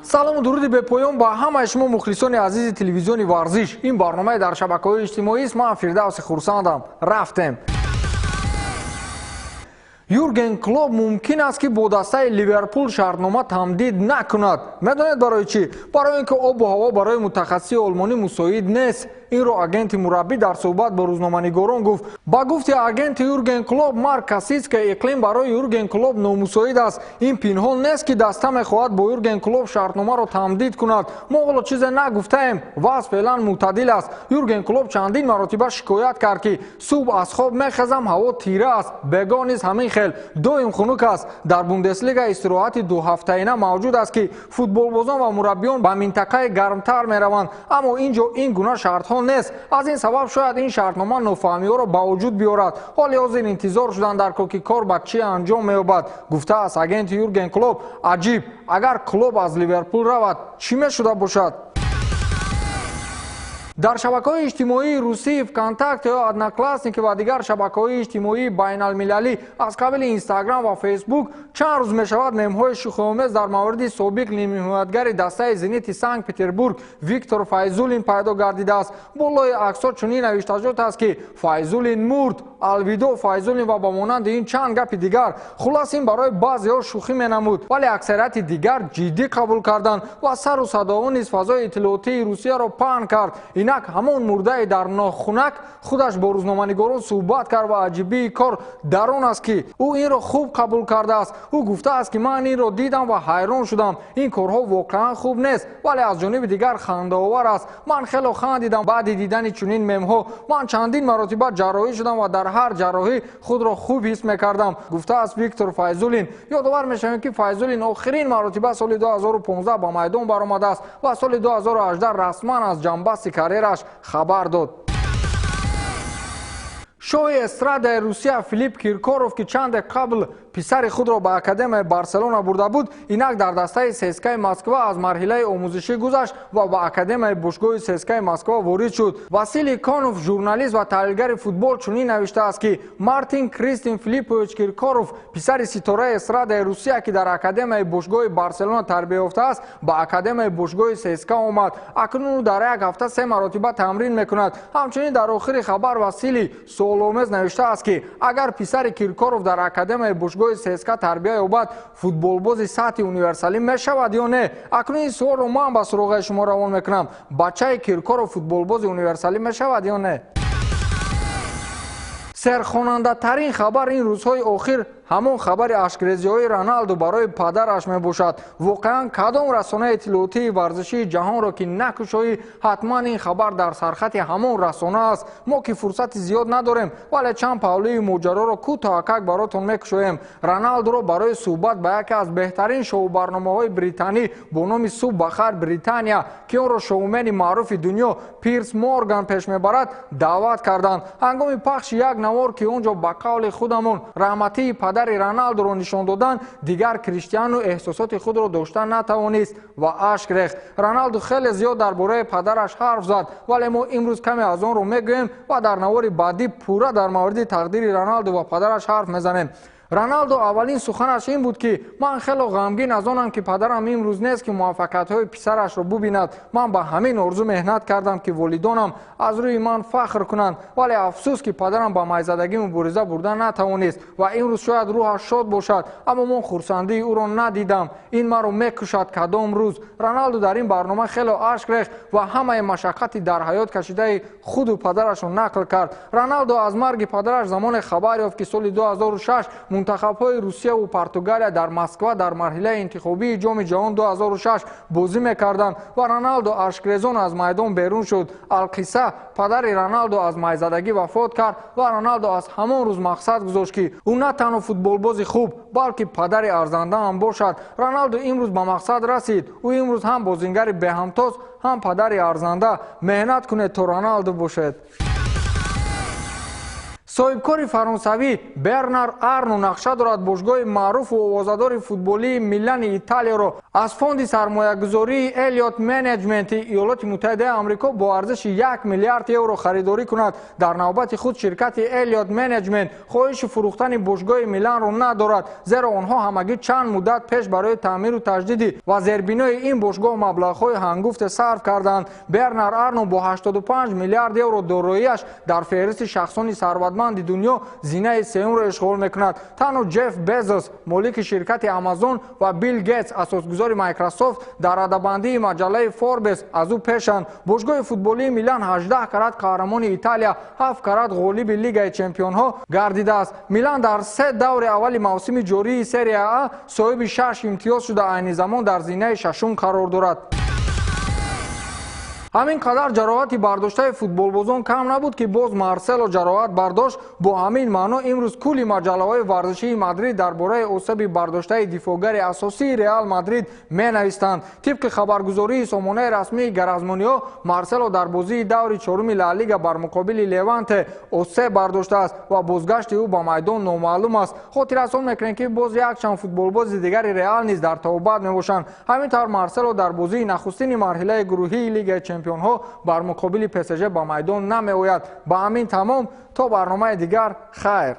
Салому дуруди бепоён ба ҳамаи шумо, мухлисони азизи телевизиони «Варзиш». Ин барномаи дар шабакаҳои иҷтимоист. Ман Фирдавси Хурсандам. Рафтем. Юрген Клоп мумкин аст, ки бо дастаи «Ливерпул» шартнома тамдид накунад. Медонед барои чӣ? Барои ин ки обу ҳаво барои мутахассиси олмонӣ мусоид нест. Инро агенти мураббӣ дар суҳбат бо рӯзноманигорон гуфт. Ба гуфти агенти Юрген Клоп Марк Касицка, иқлим барои Юрген Клоп номусоид аст. Ин пинҳон нест, ки даста мехоҳад бо Юрген Клоп шартномаро тамдид кунад. Мо ҳоло чизе нагуфтаем, вазъ феълан мӯътадил аст. Юрген Клоп чандин маротиба шикоят кард, ки субҳ аз хоб мехезам, ҳаво тира аст, бегоҳ низ ҳамин хел, доим хунук аст. Дар Бундеслига истироҳати дуҳафтаина мавҷуд аст, ки футболбозон ва мураббиён ба минтақаи гармтар мераванд, аммо ин ҷо ин гуна шартҳо нест. Аз ин сабаб шояд ин шартнома нофаҳмиҳоро ба вуҷуд биёрад. Ҳоли ҳозир интизор шудан дар ки кор ба чӣ анҷом меёбад, гуфтааст агенти Юрген Клоп. Аҷиб, агар Клоп аз «Ливерпул» равад, чӣ мешуда бошад? Дар шабакаҳои иҷтимоии русӣ «Вконтакте» ё «Одноклассники» ва дигар шабакаҳои иҷтимоии байналмилалӣ аз қабили «Инстаграм» ва «Фейсбук» чанд рӯз мешавад, мемҳои шӯхиомез дар мавриди собиқ нимҳимоятгари дастаи «Зенити Санкт Петербург» Виктор Файзулин пайдо гардидааст. Болои аксҳо чунин навиштаҷот аст, ки «Файзулин мурд», «Алвидоъ, Файзулин» ва ба монанди ин чанд гапи дигар. Хуллас, ин барои баъзеҳо шӯхӣ менамуд, вале аксарияти дигар ҷиддӣ қабул карданд ва сару садоҳо низ фазои иттилоотии Русияро паҳн кард. Инак ҳамон мурдаи дар нохунак худаш бо рӯзноманигорон суҳбат кард ва аҷибии кор дар он аст, ки ӯ инро хуб қабул кардааст. Ӯ гуфтааст, ки ман инро дидам ва ҳайрон шудам. Ин корҳо воқеан хуб нест, вале аз ҷониби дигар хандаовар аст. Ман хело хандидам баъди дидани чунин мемҳо. Ман чандин маротиба ҷарроҳӣ шудам ва дар ҳар ҷарроҳӣ худро хуб ҳис мекардам, гуфтааст Виктор Файзулин. Ёдовар мешавем, ки Файзулин охирин маротиба соли 2015 ба майдон баромадааст ва соли 2018 расман аз ҷамъбасти карьераш хабар дод. Шоҳи эстрадаи Русия Филипп Киркоров, ки чанде қабл писари худро ба академияи «Барселона» бурда буд, инак дар дастаи ЦСКАи Москва аз марҳилаи омӯзишӣ гузашт ва ба академияи бошгоҳи ЦСКАи Москва ворид шуд. Василий Конов, журналист ва таҳлилгари футбол, чунин навиштааст, ки Мартин Кристин Филиппович Киркоров, писари ситораи эстрадаи Русия, ки дар академияи бошгоҳи «Барселона» тарбия ёфтааст, ба академияи бошгоҳи ЦСКА омад. Акнун ӯ дар як ҳафта се маротиба тамрин мекунад. Ҳамчунин дар охири хабар Василий суоломез навиштааст, ки агар писари Киркоров дар академияи бошгоҳи ЦСКА тарбия ёбад, футболбози сатҳи универсалӣ мешавад ё не? Акнун ин суолро ман ба суроғаи шумо равон мекунам: бачаи Киркоров футболбози универсалӣ мешавад ё не? Серхонандатарин хабар ин рӯзҳои охир ҳамон хабари ашкрезиҳои Роналду барои падараш мебошад. Воқеан, кадом расонаи иттилоотии варзишии ҷаҳонро ки накушоӣ, ҳатман ин хабар дар сархати ҳамон расона аст. Мо ки фурсати зиёд надорем, вале чанд паҳлӯи моҷароро кӯтоҳакак баротон мекушоем. Роналдуро барои суҳбат ба яке аз беҳтарин шоу-барномаҳои британӣ бо номи «Субҳ бахайр, Британия», ки онро шоумени маъруфи дунё Пирс Морган пеш мебарад, даъват карданд. Ҳангоми пахши як навор, ки он ҷо ба қавли худамон раҳматии падари Роналдуро нишон доданд, дигар Криштиану эҳсосоти худро дошта натавонист ва ашк рехт. Роналду хеле зиёд дар бораи падараш ҳарф зад, вале мо имрӯз каме аз онро мегӯем ва дар навори баъдӣ пурра дар мавриди тақдири Роналду ва падараш ҳарф мезанем. Роналдо аввалин суханаш ин буд, ки ман хело ғамгин аз онам, ки падарам имрӯз нест, ки муваффақиятҳои писарашро бубинад. Ман ба ҳамин орзу меҳнат кардам, ки волидонам аз рӯи ман фахр кунанд, вале афсӯс, ки падарам ба майзадагӣ мубориза бурда натавонист ва имрӯз шояд рӯҳаш шод бошад, аммо ман хурсандии ӯро надидам. Ин маро мекушад кадом рӯз. Роналду дар ин барнома хело ашк рехт ва ҳамаи машаққати дар ҳаёт кашидаи худу падарашро нақл кард. Роналдо аз марги падараш замоне хабар ёфт, ки соли 2006 мунтахабҳои Русияву Португалия дар Москва дар марҳилаи интихобии Ҷоми ҷаҳон 2006 бозӣ мекарданд ва Роналдо ашкрезон аз майдон берун шуд. Алқисса, падари Роналдо аз майзадагӣ вафот кард ва Роналдо аз ҳамон рӯз мақсад гузошт, ки ӯ на танҳо футболбози хуб, балки падари арзанда ҳам бошад. Роналдо имрӯз ба мақсад расид. Ӯ имрӯз ҳам бозингари беҳамтост, ҳам падари арзанда. Меҳнат кунед, то Роналдо бошед. Соҳибкори фаронсавӣ Бернар Арно нақша дорад бошгоҳи маъруфу овозадори футболии Милани Италияро аз фонди сармоягузории Эллиот Менеҷменти Иёлоти Муттаҳидаи Амрико бо арзиши 1 миллиард евро харидорӣ кунад. Дар навбати худ ширкати Эллиот Менеҷмент хоҳиши фурӯхтани бошгоҳи Миланро надорад, зеро онҳо ҳамагӣ чанд муддат пеш барои таъмиру таҷдиди ва зербинои ин бошгоҳ маблағҳои ҳангуфте сарф карданд. Бернар Арно бо 85 миллиард евро дороиаш дар феҳристи шахсони сарватманди дунё зинаи сеюмро ишғол мекунад. Танҳо Ҷеф Безос, молики ширкати Амазон, ва Билл Гейтс, асосгузори Майкрософт, дар радабандии маҷаллаи Форбес аз ӯ пешанд. Бошгоҳи футболии Милан 18 карат қаҳрамони Италия, 7 карат ғолиби Лигаи чемпионҳо гардидааст. Милан дар 3 даври аввали мавсими ҷории Серия А соҳиби 6 имтиёз шуда, айни замон дар зинаи шашум қарор дорад. Ҳамин қадар ҷароҳати бардоштаи футболбозон кам набуд, ки боз Марсело ҷароҳат бардошт. Бо ҳамин маъно имрӯз кулли маҷаллаҳои варзишии Мадрид дар бораи осеби бардоштаи дифоъгари асосии Реал Мадрид менавистанд. Тибқи хабаргузории сомонаи расмии гаразмониҳо, Марсело дар бозии даври чоруми Ла Лига бар муқобили Леванте осеб бардоштааст ва бозгашти ӯ ба майдон номаълум аст. Хотиррасон мекунем, ки боз якчанд футболбози дигари Реал низ дар тавбат мебошанд. Ҳамин тавр Марсело дар бозии нахустини марҳилаи гурӯҳии Лигаи чемпионҳо бар муқобили ПСЖ ба майдон намеояд. Ба ҳамин тамом, то барномаи дигар, хайр.